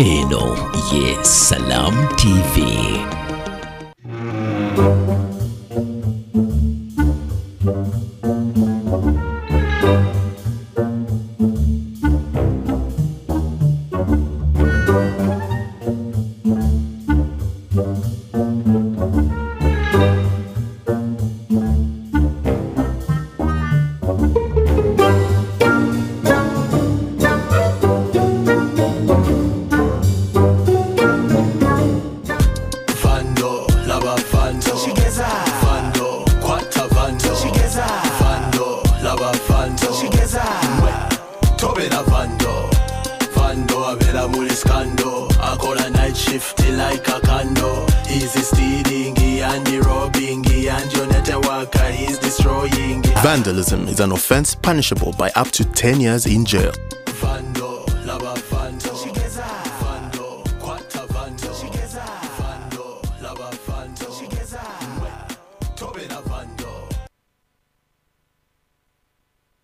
Eno ye Salam TV. Vandalism is an offense punishable by up to 10 years in jail.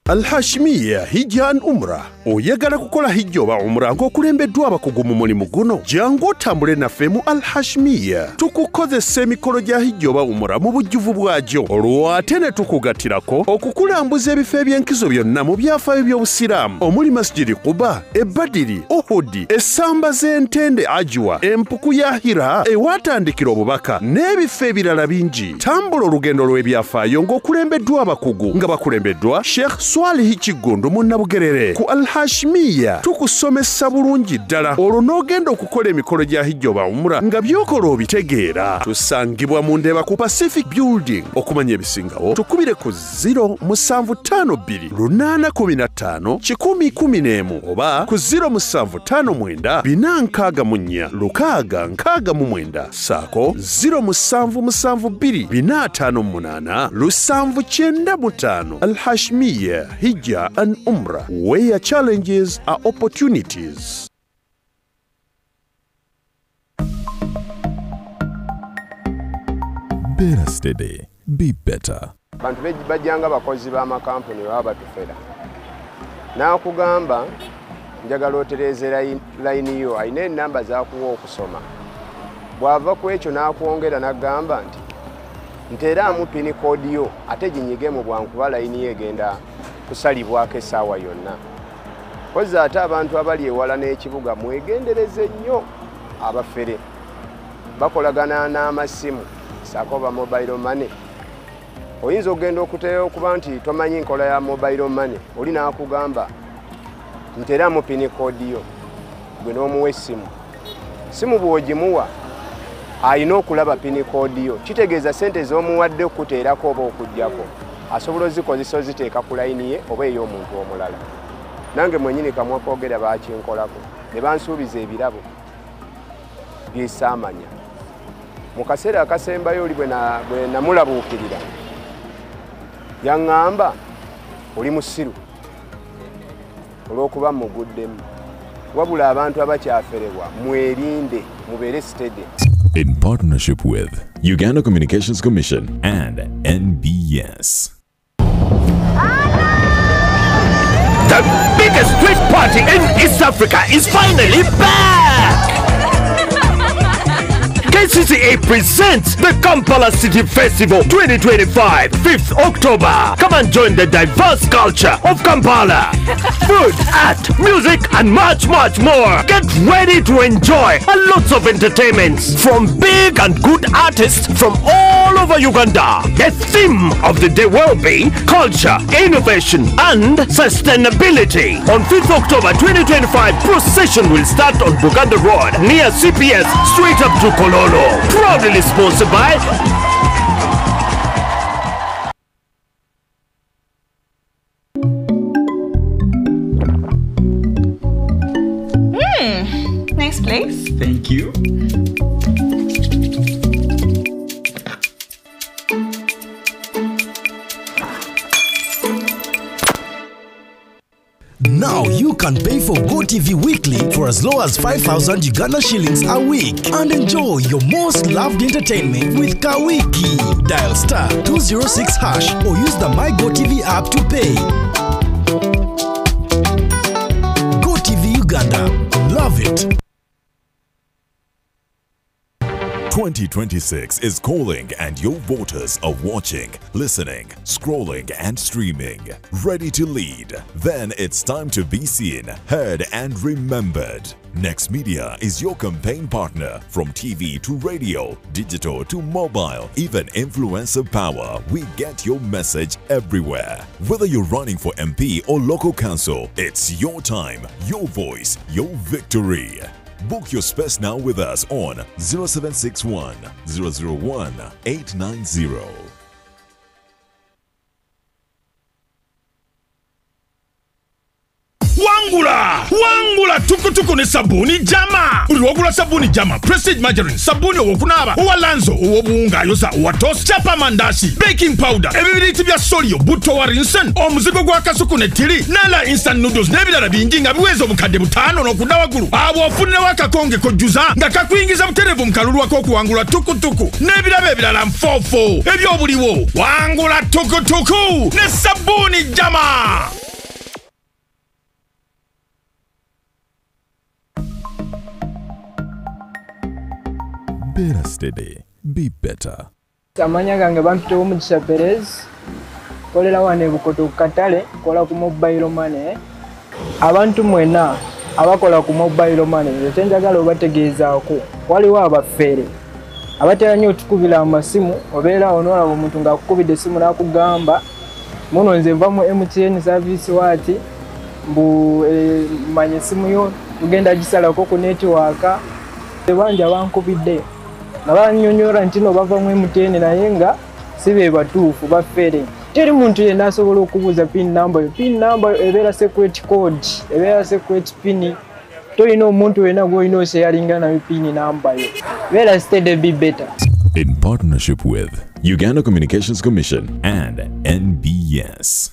Al-Hashmiya Hijja and Umrah. Oyagala kukola hijja oba umrah ng'okulembeddwa abakugu mu mulimu guno, jangu otambule naffe mu Al-Hashmiya. Tukukozesa emikolo gya hijja oba umrah mu bujjuvu bwagyo, olwo ate ne tukugattirako okukulambuza ebifo eby'enkizo byonna mu byafaayo by'Obusiraamu omuli Masjidi Quba, Ebadiri, Uhudi, essamba z'entende Ajwa, empuku ya Hira ewatandikira obubaka n'ebifo ebirala bingi. Tambula olugendo lw'ebyafaayo ng'okulembeddwa abakugu nga bakulembeddwa Sheikh Swalihi Kiggundu Munnabugerere. Ku Al-Hashmiya tukusomesa bulungi ddala, olwo n'ogenda okukola emikolo gya hijja oba umrah nga by'okola obitegeera. Tusangibwa mu Ndeeba ku Pacific Building. Okumanya ebisingawo tukubire ku 0752 815 111 oba ku 0759 464 669 saako 0772 458 795. Al-Hashmiya Hijja and Umrah, where challenges are opportunities. Better steady, be better. Bantu bajjanga bakozi b'amakampuni baba batufera. N'akugamba njagala otereeze layini yo, alina ennamba z'akuwa okusoma. Bw'ava ku ekyo n'akwongera n'agamba nti nteeraamu pini koodi yo ate ginyige mu bwangu kuba layini yo egenda kusalibwako essaawa yonna. Kozza ate abantu abali ewala n'ekibuga mwegendereze nnyo abafere. Bakolagana n'amasimu ssaako ba mobile money. Oyinza okugenda okuteyo okuba nti tomanyi nkola ya mobile money, oli n'akugamba nteeraamu pini koodi yo, gwe n'omuwa essimu. Simu bw'ogimuwa alina okulaba pini koodi yo, kitegeeza ssente z'omuwadde okuteerako oba okuggyako asobola ozikozesa oziteeka ku layini ye oba ey'omuntu omulala. Nange mwennyini kamwa koogera baakinkolako ne bansuubiza ebirabo byesaamanya. Mu kaseera akasembayo oli bwe namulabuukirira yaŋŋamba oli musiru olw'okuba muguddemu. Wabula abantu abakyaferebwa mwerinde, mubeere steady. In partnership with Uganda Communications Commission and NBS. The biggest street party in East Africa is finally back! KCCA presents the Kampala City Festival 2025, 5th October. Come and join the diverse culture of Kampala. Food, art, music, and much, much more. Get ready to enjoy a lots of entertainments from big and good artists from all over Uganda. The theme of the day will be culture, innovation, and sustainability. On 5th October 2025, procession will start on Buganda Road near CPS straight up to Kololo. Proudly sponsored by Nice place. Thank you. Now you can pay for GoTV weekly for as low as 5,000 Uganda shillings a week and enjoy your most loved entertainment with Kawiki. Dial star 206 hash or use the My GoTV app to pay. GoTV Uganda. Love it. 2026 is calling and your voters are watching, listening, scrolling and streaming. Ready to lead? Then it's time to be seen, heard and remembered. Next Media is your campaign partner. From TV to radio, digital to mobile, even influencer power, we get your message everywhere. Whether you're running for MP or local council, it's your time, your voice, your victory. Book your space now with us on 0761 001 890. Wangula! Wangula tukutuku ne sabuni jama! Buli wogula sabuni jama, Prestige Margarine, sabuni owokunaaba, owa Lanzo, ow'obuwunga ayoza, owa toast, chapa mandasi, baking powder, ebibiriiti bya Solio, butto wa Rinsen, omuzigo gwa kasuku ne tiri, Nala instant noodles n'ebirala bingi nga biweza obukadde 5 n'okudda waggulu. Abo ofunirawo akakonge kojjuza nga kakuyingiza butereevu mu kalulu ak'okuwangula tukutuku n'ebirabo ebirala nfoofo eby'obuliwo. Wangula tukutuku ne sabuni jama! Better steady, be better. Amanya gange bampita Omugisha Perez, kolera wano e Bukoto ku katale, kola ku mobile money. Abantu mwenna abakola ku mobile money, nze njagala obategeezaako waliwo abafere abatera nnyo otukubira amasimu, obeera awo n'olaba omuntu ng'akukubidde essimu n'akugamba muno nze nva mu MTN service waati mbu manya essimu yo tugenda gisalako ku network. Bangi abankubidde nga bannyonnyola nti no bava mu MTN naye nga si be batuufu, bafere. Teri muntu yenna asobola okubuuza pin number yo. Pin number yo ebeera secret code, ebeera secret pin. Tolina omuntu yenna gw'olina osharinga naye pin number yo. Beera steady, be better. In partnership with Uganda Communications Commission and NBS.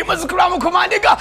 Muzukuru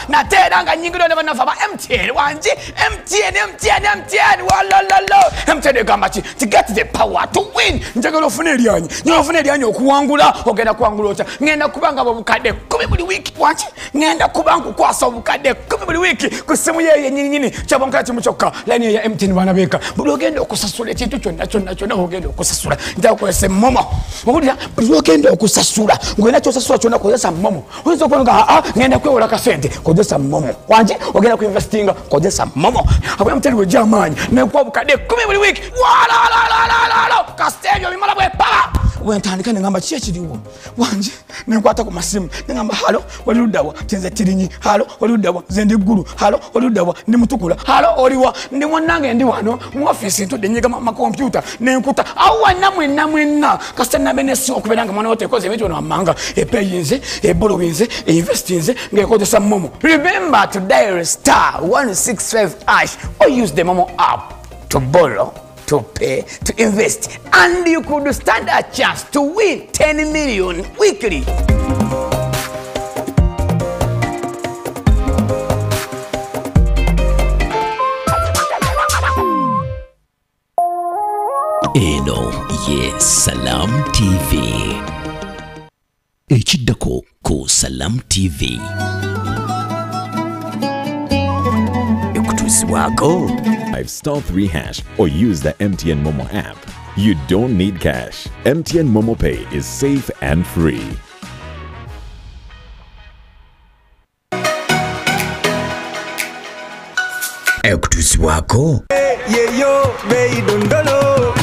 natera nga nyingiro ne banafa ba MTN wanji MTN MTN MTN walalalo MTN gamba ki to get the power to win. Njagala ofune eryanyi, njagala ofune eryanyi okuwangula. Ogenda kuwangula otya? Ngenda kubanga obukadde 10 buli wiki wanji, ngenda kubanga kukwasa obukadde 10 buli wiki ku simu ye nyini nyini kyabonka kimu kyokka line ya MTN bana beka. Buli ogenda okusasula ekintu kyonna kyonna kyonna ogenda okusasula nja kukozesa MoMo. Owulira, buli ogenda okusasula ng'olina ky'osasula kyonna kozesa MoMo. Oyinza okubona nga ngenda kwewola kasente kozesa MoMo wanje, ogenda kuinvestinga kozesa MoMo. Abo MTN wejja amaanyi nekuwa obukadde 10 buli wiki walalalala kasita ebyo bimala bwepala. Wentandika nengamba ki ekiriwo wanje, nenkwata ku masimu nengamba halo oli luddawa tinze tirinyi, halo oli luddawa nze ndi ggulu, halo oli luddawa ndi mutukula, halo oliwa ndi munnange ndi wano mu ofiisi ntudde nyiga makompyuta nenkuta awo wanna mwenna mwenna kasita nabe nesimu okubeera nga mwana wo tekoze ebintu bino wammanga epeyinze eborowinze einvestinze ng'ekozesa MoMo. Remember to dial *165# or use the MoMo app to borrow, to pay, to invest, and you could stand a chance to win 10 million weekly. Eno ye Salam TV. Ekiddako ku Salam TV. Ekutuusibwako *3# or use the MTN MoMo app. You don't need cash. MTN MoMo Pay is safe and free. Ekutuusibwako.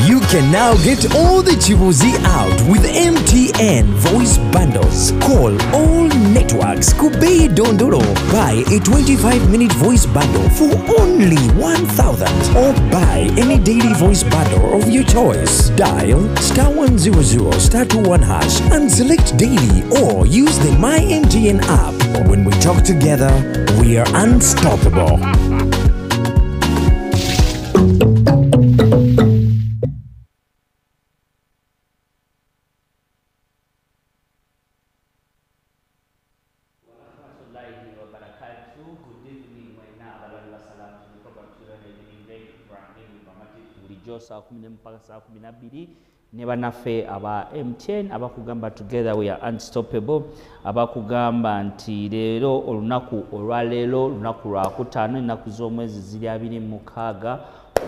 You can now get all the Chibuzi out with MTN voice bundles. Call all networks. Kubei Dondolo. Buy a 25-minute voice bundle for only 1,000 or buy any daily voice bundle of your choice. Dial *100*21# and select daily or use the My MTN app. When we talk together, we are unstoppable. bulijjo saa 11 mpaka saa 12 ne bannaffe aba MTN abakugamba together we are unstoppable, abakugamba nti leero olunaku olwaleero lunaku lwakutaano, ennaku z'omwezi ziri 26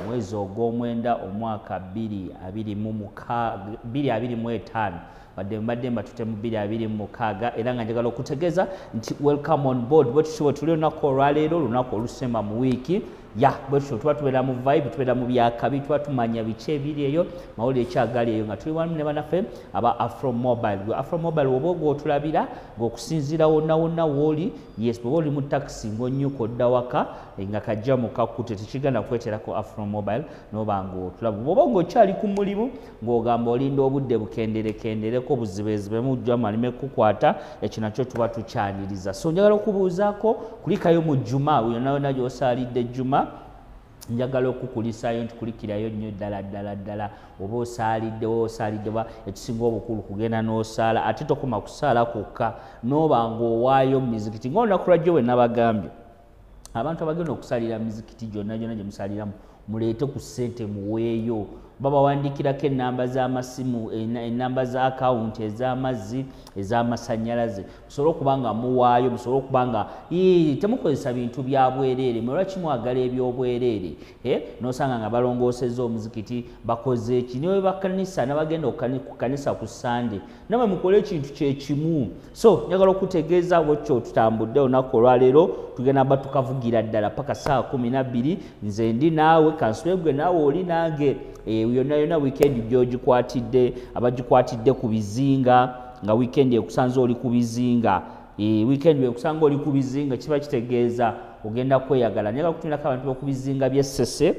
omwezi ogw'omwenda omwaka 2025, badde mbadde mbatute mu 2026, era nga njagala okutegeeza nti welcome on board. Bwe tutyo bwe tuli olunaku olwaleero, olunaku olusemba mu wiiki ya bwe tutyo tuba tubeera mu vibe, tubeera mu byakabi, tuba tumanya biki ebiri eyo, mawulire ekyagali eyo, nga tuli wamu ne bannaffe aba Afro Mobile. Gwe Afro Mobile woba gw'otulabira ng'okusinziira wonna wonna w'oli, yes, bw'oba oli mu takisi ng'onnyuka odda waka nga kajja mu kakkute, tekigenda kweterako Afro Mobile n'oba ng'otulaba. Bw'oba ng'okyali ku mulimu ng'ogamba olinda obudde bukenderekendereko buzibezibemu jjama aleme kukwata, ekyo nakyo tuba tukyaniriza. So njagala okubuuzaako kulikayo mu Juma, yonna yonna gy'osaalidde Juma, njagala okukulisaayo nti kulikirayo nnyo ddala ddala ddala, oba osaaliddewo osaaliddewa, ekisinga obukulu kugenda n'osaala, ate tokoma kusaala kwokka n'oba ng'owaayo mu mizikiti. Ng'olunaku lwajjo bwe nabagambye, abantu abagenda okusalira mizikiti gyonna gyonna gye musaliramu, muleete ku ssente muweeyo, babawandiikirako ennamba z'amasimu, ennamba za akawunti ez'amazzi, ez'amasannyalaze, musobole okuba nga muwaayo, musobole okuba nga temukozesa bintu bya bwereere. Mwe lwaki mwagala ebyobwereere? N'osanga nga balongoosezza omuzikiti, bakoze eki, ne bakanisa n'abagenda ku kanisa ku Sande, namwe mukole ekintu kyekimu. So njagala okutegeeza bwekyo tutambudde olunaku olwaleero, tugenda ba tukavugira ddala paka saa 12. Nze ndi naawe, kansube gwe naawe oli nange. Yonna yonna weekend gy'ogikwatidde, abagikwatidde ku bizinga, nga weekend ekusanze oli ku bizinga, weekend ekusanga oli ku bizinga kiba kitegeeza ogenda kweyagala. Njagala kutumirako abantu b'oku bizinga by'e Ssese,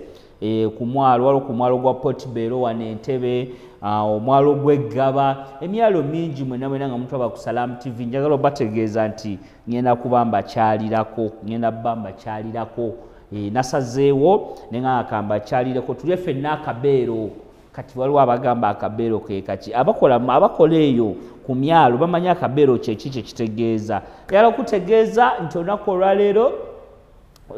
ku mwalo, waliwo ku mwalo gwa Port Bell wano Entebbe, omwalo gw'Eggaba, emyalo mingi mwenna mwenna nga mutwaba ku Salam TV. Njagala obategeeza nti ngenda kuba mbakyalirako, ngenda bba mbakyalirako. Nasazeewo ne nga kambakyalireko, tulye ffenna akabeero. Kati waliwo abagamba akabeero ke kaki, abakola eyo ku myalo bamanyi akabeero kyeki kye kitegeeza. Njagala okutegeeza nti olunaku olwaleero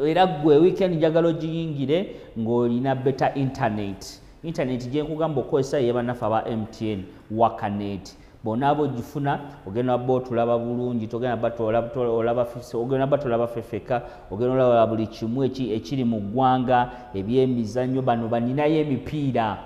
era ggwe weekend njagala ogiyingire ng'olina better internet. Internet gye nkugamba okukozesa ye bannaffe aba MTN Wakanet. Bw'onaaba ogifuna ogenda bba otulaba bulungi, togenda bba ogenda bba tolaba ffeffeka, ogenda olaba buli kimu ekiri mu ggwanga, ebyemizannyo. Bano baninayo emipiira,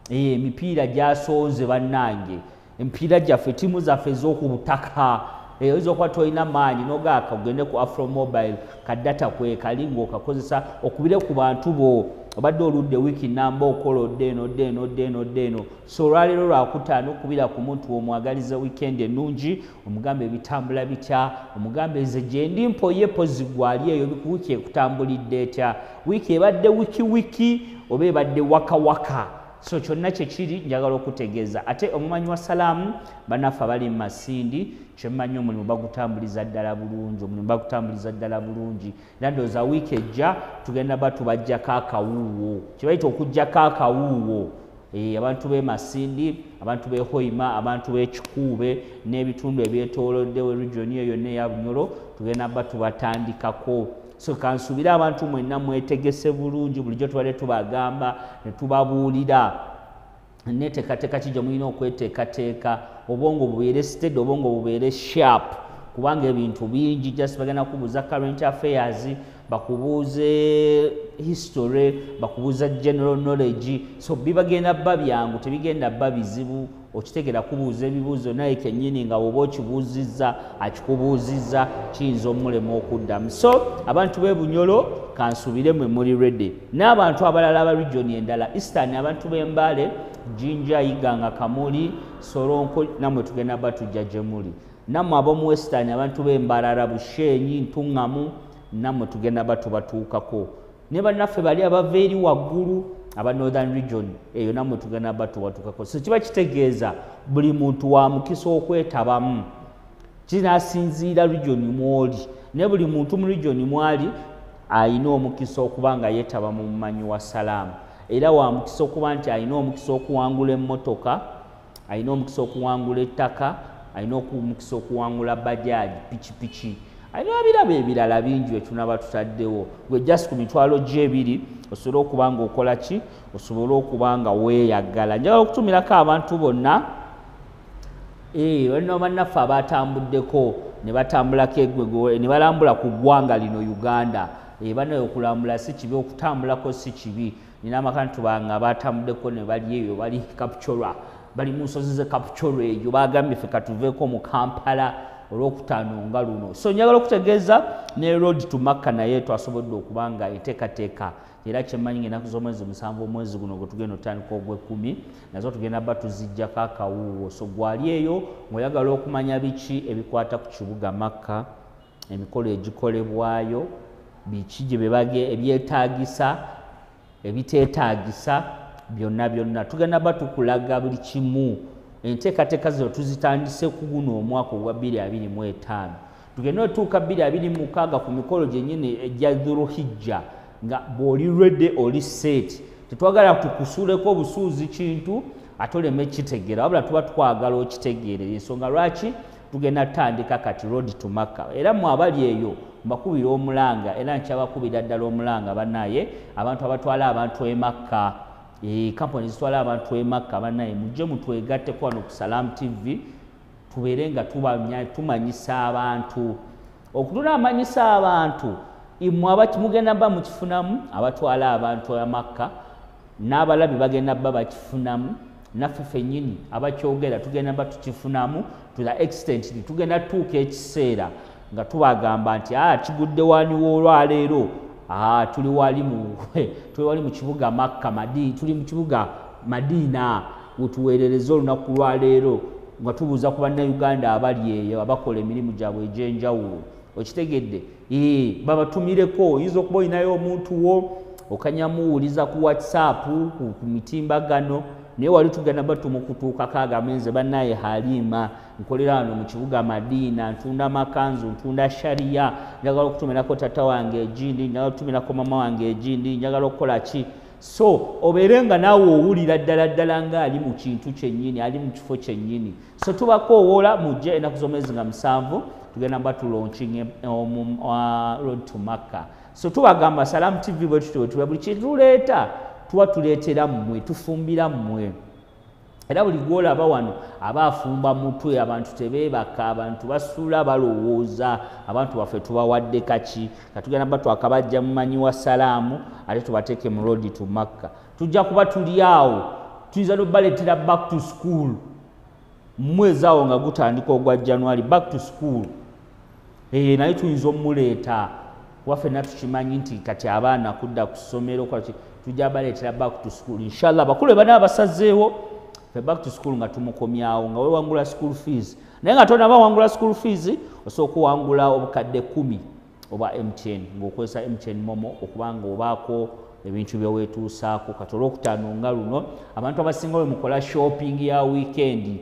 emipiira gyasonze bannange, emipiira gyaffe, ttiimu zaffe ez'oku butaka. Oyinza okuba tolina maanyi n'ogaaka ogende ku Afro Mobile, kadata kwekali ng'okakozesa okubire ku bantu bo. Obadde oludde wiiki namba okola odde eno odde eno odde eno odde eno. So olwaleero lwakutaano, okubira ku muntu omwagaliza weekend ennungi, omugambe ebitambula bitya, omugambe nze gye ndi mpoye pozi gwali eyo, wiiki ekutambulidde etya, wiiki ebadde wiki wiki oba ebadde waka waka. So kyonna kye kiri njagala okutegeeza. Ate omumanyi wa Salaamu bannaffe abali mu Masindi, kyemmanyi omulimu bagutambuliza ddala bulungi, omulimu bagutambuliza ddala bulungi. Era ndowooza wiiki ejja tugenda ba tubaggyako akawuuwo, kye bayita okuggyako akawuuwo. Abantu b'e Masindi, abantu b'e Hoima, abantu b'e Kikuube n'ebitundu ebyetooloddewo region eyo yonna eya Bunyoro, tugenda ba tubatandikako. So kansuubire abantu mwenna mwetegese bulungi. Bulijjo tubadde tubagamba ne tubabuulira neteekateeka ki gye mulina okweteekateeka, obwongo bubeere steady, obwongo bubeere sharp, kubanga ebintu bingi. Just bagenda kubuuza current affairs, bakubuuze history, bakubuuza general knowledge. So bibagenda bba byangu, tebigenda bba bizibu. Okitegeera kubuuza ebibuuzo naye kennyini nga woba okibuuzizza akikubuuzizza kiyinza omulema okuddamu. So abantu b'e Bunyoro kansuubire mwe muli ready, n'abantu abalala aba region endala, Eastern, abantu b'e Mbale, Jinja, Iganga, Kamuli, Soronko, nammwe tugenda ba tujja gye muli. Nammwe ab'omu Western, abantu b'e Mbarara, Bushenyi, Ntuŋŋamu, nammwe tugenda ba tubatuukako. Ne bannaffe bali abava eri waggulu aba Northern region eyo, nammwe tugenda ba tubatuukako. So kiba kitegeeza buli muntu wa mukisa okwetabamu, kinasinziira region mw'oli, naye buli muntu mu region mwali ayina omukisa okuba nga yeetaba mu mumanyi wa Salaamu. Era wa mukisa okuba nti alina omukisa okuwangula emmotoka, alina omukisa okuwangula ettaka, alina omukisa okuwangula bajaji, pikipiki. Alina ebirabo ebirala bingi etunaba tutaddewo. Gwe just ku mitwalo gy'ebiri osobola okuba nga okola ki, osobola okuba nga weeyagala. Njagala okutumirako abantu bonna bano bannaffe abatambuddeko ne batambulako egwe ne balambula ku ggwanga lino Uganda. Bano okulambula si kibi, okutambulako si kibi. Nina amakantu banga abatambuddeko ne bali eyo bali Kapchorwa, bali mu nsozi ze Kapchorwa eyo, bagambye ffe katuveeko mu Kampala olwokutaano nga luno. So njagala okutegeeza ne Road to Makka naye twasobodde okuba nga enteekateeka era kyemmanyi ng'ennaku z'omwezi 7 omwezi guno gwe tugenda otandika ogw'ekkumi nazo tugenda bba tuziggyako akawuuwo. So gwali eyo ng'oyagala okumanya biki ebikwata ku kibuga Makka, emikolo egikolebwayo, biki gye bebage ebyetaagisa, ebiteetaagisa, byonna byonna tugenda bba tukulaga buli kimu. Enteekateeka zino tuzitandise ku guno omwaka ogwa 2025, tugenda otuuka 2026 ku mikolo gyennyini egya Dhuluhijja nga bw'oli ready, oli set. Tetwagala tukusuuleko obusuuzi kintu ate oleme kitegeera, wabula tuba twagala okitegeere. Ensonga lwaki tugenda tutandika kati Road to Makka. Era mmwe abali eyo mbakubira omulanga, era nkyabakubira ddala omulanga bannaye, abantu abatwala abantu e Makka, kampuni zitwala abantu e Makka, bannaye mujje mutwegatteko wano ku Salam TV, tubeere nga tumanyisa abantu. Okutunamanyisa abantu imwe mugenda bba mukifunamu, abatwala abantu e Makka n'abalabi bagenda bba bakifunamu, naffe ffennyini abakyogera tugenda bba tukifunamu to the extent nti tugenda tutuuka ekiseera nga tubagamba nti kigudde waniwo olwaleero, tuli wali mu kibuga Makka, tuli mu kibuga Madina, wetuweerereza olunaku lwaleero nga tubuuza ku bannayuganda abali eyo abakola emirimu gyabwe egy'enjawulo. Okitegedde? Babatumireko. Oyinza okuba olinayo omuntu wo okanyamuwuliza ku WhatsApp, ku mitimbagano, naye wali tugenda bba tumukutuukako agambe nze bannaye Halima nkolera wano mu kibuga Madina, ntunda makanzu, ntunda sharia, njagala okutumirako tata wange egindi, njagala okutumirako mama wange egindi, njagala okukola ki. So obeere nga naawe owulira ddala ddala ng'ali mu kintu kyennyini, ali mu kifo kyennyini. So tubakoowoola mujje ennaku z'omwezi nga 7 tugenda mba tulaunchinge Road to Makka. So tubagamba Salam TV bwe tutyo bwe buli kyetuleeta tuba tuleetera mmwe, tufumbira mmwe. Era buli gw'olaba wano aba afumba mutwe, abantu tebeebaka, abantu basula balowooza, abantu baffe tubawadde kaki. Katugenda bba twakabajja mumanyi wa Salaamu ate tubateeke mu Road to Makka. Tujja kuba tuli awo, tuyinza n'obbaleetera back to school mwezi awo nga gutandika ogwa January, back to school. Naye tuyinza omuleeta kuba ffenna tukimanyi nti kati abaana kudda ku ssomero, tujja baleetera back to school inshallah. Bakulu bana basazeewo fe back to school nga tumukomyawo nga wewangula school fees, naye nga tonaba wangula school fees osooka owangula obukadde 10 oba MTN ng'okozesa MTN Momo okubanga obaako ebintu bye weetuusaako. Kati olwokutaano nga luno abantu abasinga bwe mukola shopping ya weekend,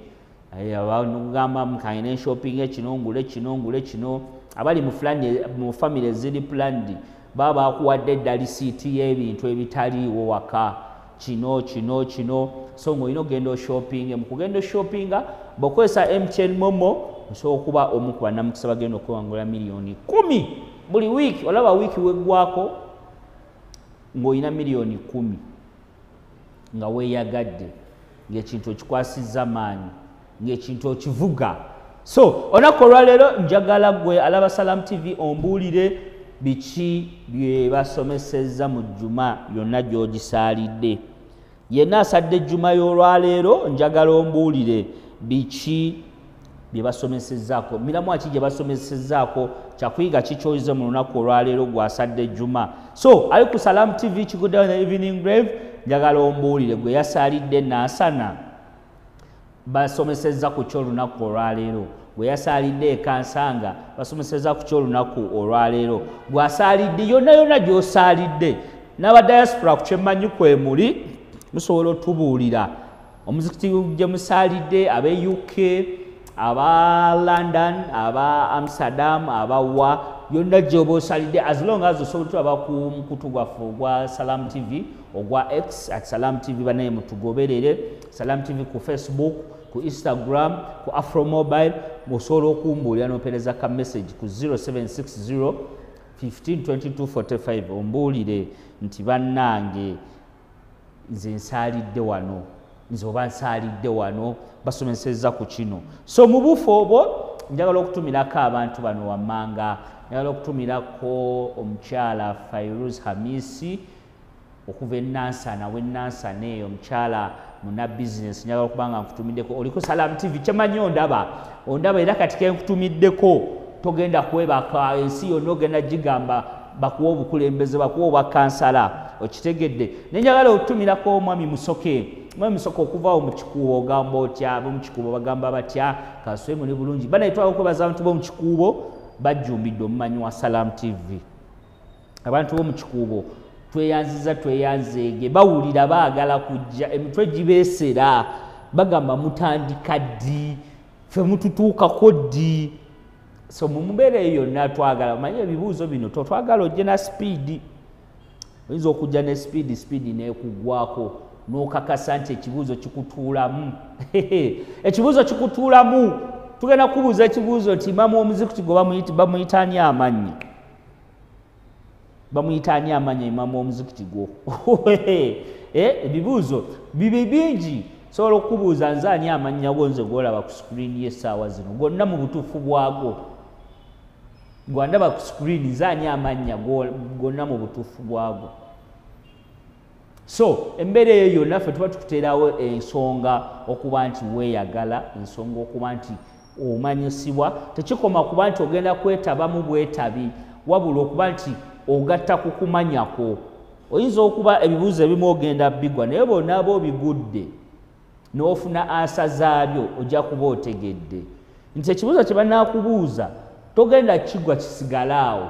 gamba mukayina shopping kino ngule kino ngule kino, abali mu family eziri planned baba bakuwadde dda lisiiti y'ebintu ebitaliiwo waka, kino kino kino. So ng'olina okugenda oshopping, mu kugenda oshoppinga bw'okozesa MTN Momo osobola okuba omu ku bannamukisa bagenda okwewangula miliyoni 10 buli wiiki. Olaba wiiki weggwako ng'olina miliyoni 10 nga weeyagadde, ng'ekintu okikwasizza maanyi, ng'ekintu okivuga. So olunaku olwaleero njagala gwe alaba Salam TV ombuulire biki bye basomesezza mu jjuma yonna gy'ogisaalidde. Yenna asadde ejjuma y'olwaleero njagala ombuulire biki bye basomesezzaako, miramu ki gye basomesezzaako, kyakuyiga ki ky'oyize mu lunaku olwaleero gw'asadde ejjuma. So ali ku Salam TV kiguddewo ne Evening Grave, njagala ombuulire gwe yasaalidde Nansana basomesezza ku ky'olunaku olwaleero, gwe yasaalidde e Kansanga basomesezza ku ky'olunaku olwaleero, gw'asaalidde yonna yonna gy'osaalidde. N'aba diaspora ku kyemmanyi kwe muli musobola otubuulira omuzikiti gye musaalidde, ab'e UK, aba London, aba Amsterdam, abawa yonna gy'oba osaalidde, as long as osobola tulaba ku mukutu gwaffe ogwa Salam TV ogwa X at Salam TV, banaye mutugoberere Salam TV ku Facebook, ku Instagram, ku Afromobile, osobola okumbuulira n'opeereza ka message ku 0760 15 22 45, ombuulire nti bannange nze nsaalidde wano, nze oba nsaalidde wano, basomesezza ku kino. So mu bufu obwo njagala okutumirako abantu bano wammanga. Njagala okutumirako omukyala Fairuz Hamisi okuva e Nansana, w'e Nansana eyo, omukyala muna bizinesi. Njagala okuba nga nkutumiddeko. Oliko Salam TV, kyemanyi ondaba, ondaba era kati kenkutumiddeko togenda kwebaka, ensi yonna ogenda gigamba bakuwa obukulembeze, bakuwa obwakansala, okitegedde. Nenjagala okutumirako omwami Musoke, mwami Musoke okuva mu Kikuubo. Ogamba otya ab'omu Kikuubo? Bagamba batya? Kaswe muli bulungi? Banaye twagala okwebaza abantu b'omu Kikuubo, bajjumbidde omumanyi wa Salam TV. Abantu b'omu Kikuubo tweyanziza, tweyanzeege, bawulira baagala kujja, emitwe gibeesera, bagamba mutandika ddi, ffe mututuukako ddi? So mu mbeera eyo yonna twagala omanye ebibuuzo bino, totwagala ojje na sipiidi. Oyinza okujja ne sipiidi, sipiidi neekuggwako, n'okakasa nti ekibuuzo kikutuulamu, ekibuuzo kikutuulamu. Tugenda kubuuza ekibuuzo nti imaamu w'omuzikiti gwe bamuyita ani amannya? Bamuyita ani amannya imaamu w'omuzikiti gwo? Ebibuuzo bibi bingi. Sobola okubuuza nze ani amannya go nze gwolaba ku sikuriini y'essaawa zino gonna mu butuufu bwago? Gwandaba ku sikuriini, nze ani amannya gonna mu butuufu bwago? So embeera eyo yonna ffe tuba tukuteerawo ensonga okuba nti weeyagala, ensonga okuba nti omanyisibwa. Tekikoma kuba nti ogenda kwetabamu bwetabi, wabula okuba nti ogatta ku kumanyako. Oyinza okuba ebibuuzo ebimu ogenda bigwa, naye bonna aba obigudde n'ofuna ansa zaabyo, ojja kuba otegedde nti ekibuuzo kye banaakubuuza togenda kigwa kisigale awo,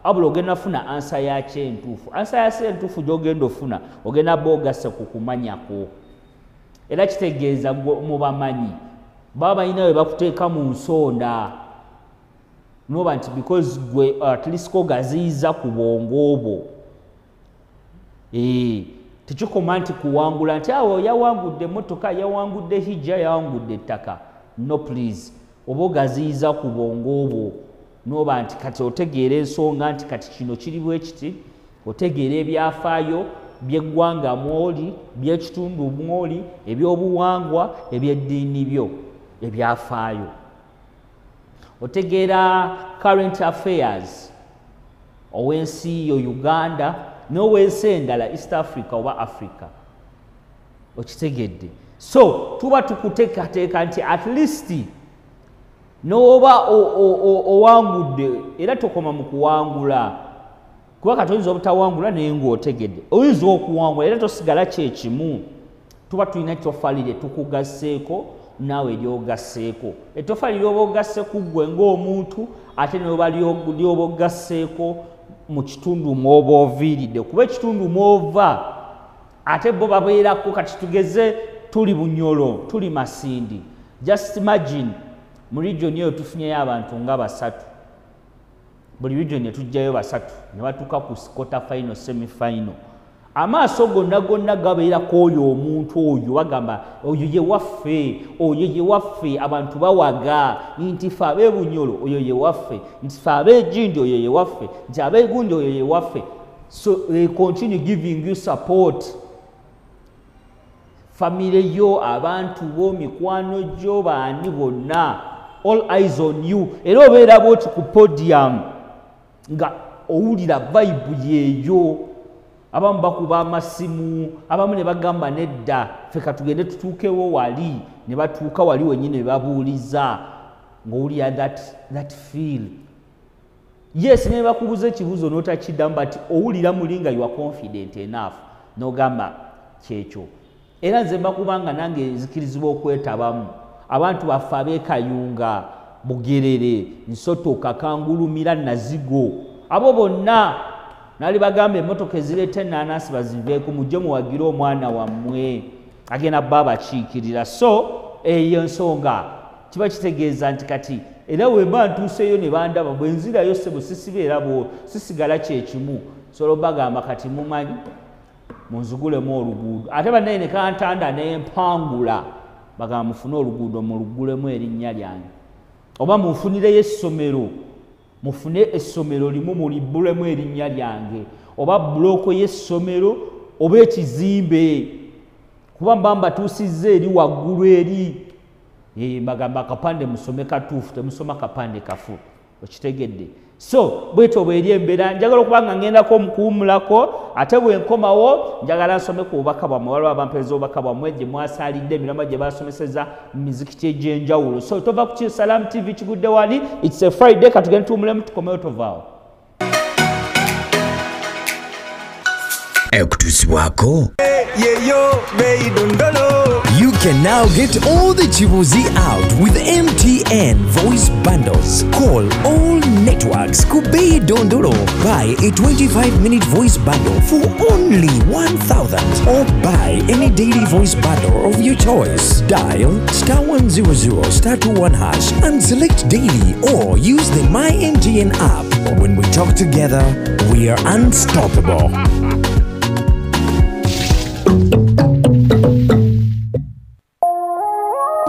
wabula ogenda funa ansa yakyo entuufu. Ansa yakyo entuufu gy'ogenda ofuna ogenda ba ogasse ku kumanyako. Era kitegeeza mu bamanyi baba balina we bakuteeka mu nsonda, noba nti because gwe at least kogaziyiza ku bwongo obwo. Tekikoma nti kuwangula nti awo yawangudde emmotoka, yawangudde hijja, yawangudde ettaka. No, please, oba ogaziyiza ku bwongo obwo, noba nti kati otegeera ensonga nti kati kino kiri bwe kiti, otegeera ebyafaayo by'eggwanga mwoli, by'ekitundu mwoli, ebyobuwangwa, ebyeddiini byo, ebyafaayo. Otegeera current affairs ow'ensi yo Uganda n'ow'ensi endala, East Africa oba Africa, okitegedde. So tuba tukuteekateeka nti at least n'oba owangudde, era tokoma mu kuwangula, kuba kati oyinza obutawangula naye ng'otegedde. Oyinza okuwangula era tosigala kyekimu. Tuba tulina ettofaali lye tukugasseeko, naawe eryogasseeko. Ettofaali lyoba ogasse ku ggwe ng'omuntu, ate noba lyoba ogasseeko mu kitundu mw'oba oviiridde, kuba ekitundu mw'ova ate bo babeerako. Kati tugeze tuli Bunyolo, tuli Masindi, just imagine mu region eyo tufunyeyo abantu nga basatu, buli region ne tujjayo basatu ne batuuka ku quarter final, semi final. Amaaso gonna gonna gabeerako oyo omuntu oyo, bagamba oyo ye waffe, oyo ye waffe. Abantu bawaga nti fe ab'e Bunyolo oyo ye waffe, nti fe ab'egindi oyo ye waffe, nti ab'egundi oyo ye waffe. So they continue giving you support, famire yo, abantu bo, mikwano gyo, baani bonna, all eyes on you. Era obeera bwoti ku podium nga owulira vibe yeeyo. Abamu bakuba amasimu, abamu ne bagamba nedda, ffe katugende tutuukewo wali, ne batuuka wali wennyini ne babuuliza, ng'owulira that feel. Yes, ne bakubuuza ekibuuzo n'otakiddamu, but owulira muli nga you are confident enough n'ogamba kyekyo. Era nze mbakubanga nange nzikirizibwa okwetabamu. Abantu baffe ab'e Kayunga, Bugerere, Nsotoka, Kangulumira, Nazigo, abo bonna nali bagamba emmotoka ezireeta ennaanansi baziveeko, mujje muwagire omwana wammwe agenda bba abakiikirira. So eyo ensonga kiba kitegeeza nti kati era wemba ntuuseeyo ne bandaba, bwe nzirayo sebo sisibeera bwo sisigala kyekimu. Sobola bagamba kati mumanyi munzigulemu oluguudo, ate bannaye ne kantanda nempangula. Bagamba mufune oluguudo mulugulemu erinnya lyange, oba munfunireyo essomero, mufune essomero limu mulibbulemu erinnya lyange, oba buloko y'essomero oba ekizimbe, kuba mba mbatuusizza eri waggulu eri. Mbagamba akapande musome katuufu, temusoma kapande kafu. Okitegedde? So bwetyo bweri embeera. Njagala okuba nga ngendako mukuwummulako, ate bwe nkomawo njagala nsome ku bubaka bwammwe. Waliwo abampeereza obubaka bwammwe gye mwasaalidde, emiramwa gye basomeseza mu mizikiti egy'enjawulo. So tova ku Salam TV, kigudde wali. It's a Friday, katugende tuwummulemu, tukomewo, tovaawo. Ekutuusibwako You can now get all the Chibuzi out with MTN voice bundles. Call all networks. Kubei Dondolo. Buy a 25-minute voice bundle for only 1,000 or buy any daily voice bundle of your choice. Dial *100*21# and select daily or use the My MTN app. When we talk together, we are unstoppable.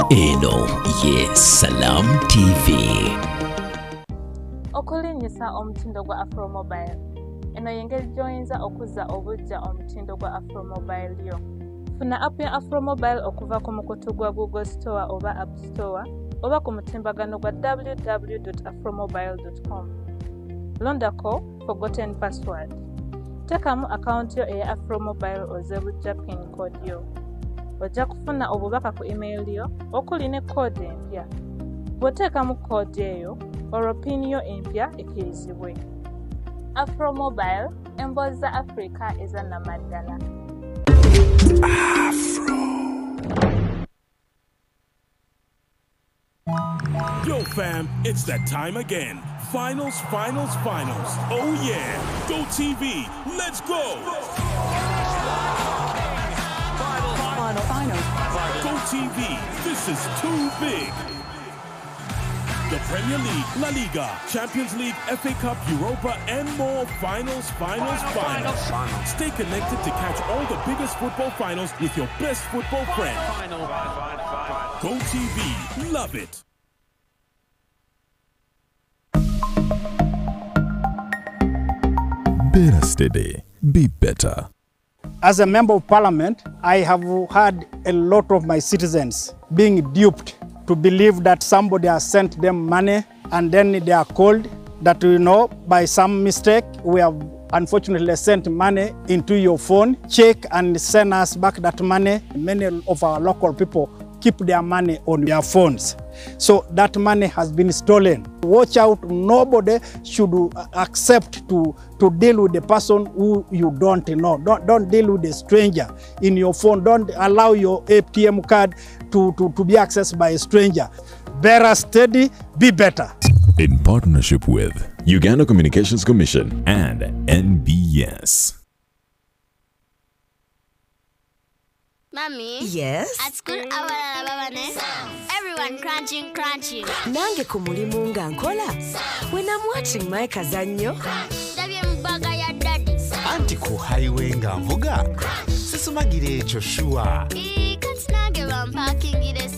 Eno ye Salam TV. Okulinnyisa omutindo gwa Afro Mobile. Eno y'engeri gy'oyinza okuzza obuggya omutindo gwa Afro Mobile yo. Funa app ya Afro Mobile okuva ku mukutu gwa Google Store oba App Store oba ku mutimbagano gwa www.afromobile.com. Londako Forgotten Password. Teekamu akawunti yo eya Afro Mobile ozze buggya PIN code yo. Ojja kufuna obubaka ku email yo okuli ne koodi empya. Bw'oteekamu koodi eyo, olwo PIN yo empya ekkirizibwe. Afro Mobile, emboozi za Afrika eza nnamaddala. Afro. Yo fam, it's that time again. Finals, finals, finals. Oh yeah. Go TV, let's go. Go TV, this is too big. The Premier League, La Liga, Champions League, FA Cup, Europa, and more. Finals, finals, finals. Stay connected to catch all the biggest football finals with your best football friend. Go TV, love it. Better steady, be better. As a member of parliament, I have had a lot of my citizens being duped to believe that somebody has sent them money, and then they are called that, you know, by some mistake, we have unfortunately sent money into your phone. Check and send us back that money. Many of our local people keep their money on their phones. So that money has been stolen. Watch out, nobody should accept to deal with the person who you don't know. Don't deal with a stranger in your phone. Don't allow your ATM card to be accessed by a stranger. Better steady, be better. In partnership with Uganda Communications Commission and NBS. Mommy? Yes? At school, everyone crunching, crunching. Nange ku mulimu nga nkola. When I'm watching my kazannyo. Ndabye mu bag ya daddy. Anti ku highway nga nvuga. Sisumagira ekyo sure. Kati nange bampakingire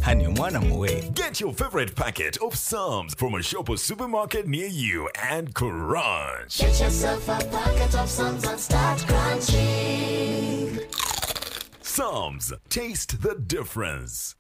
Honey, omwana muwe. Get your favorite packet of Psalms from a shop or supermarket near you and crunch. Get yourself a packet of Psalms and start crunching. Psalms, taste the difference.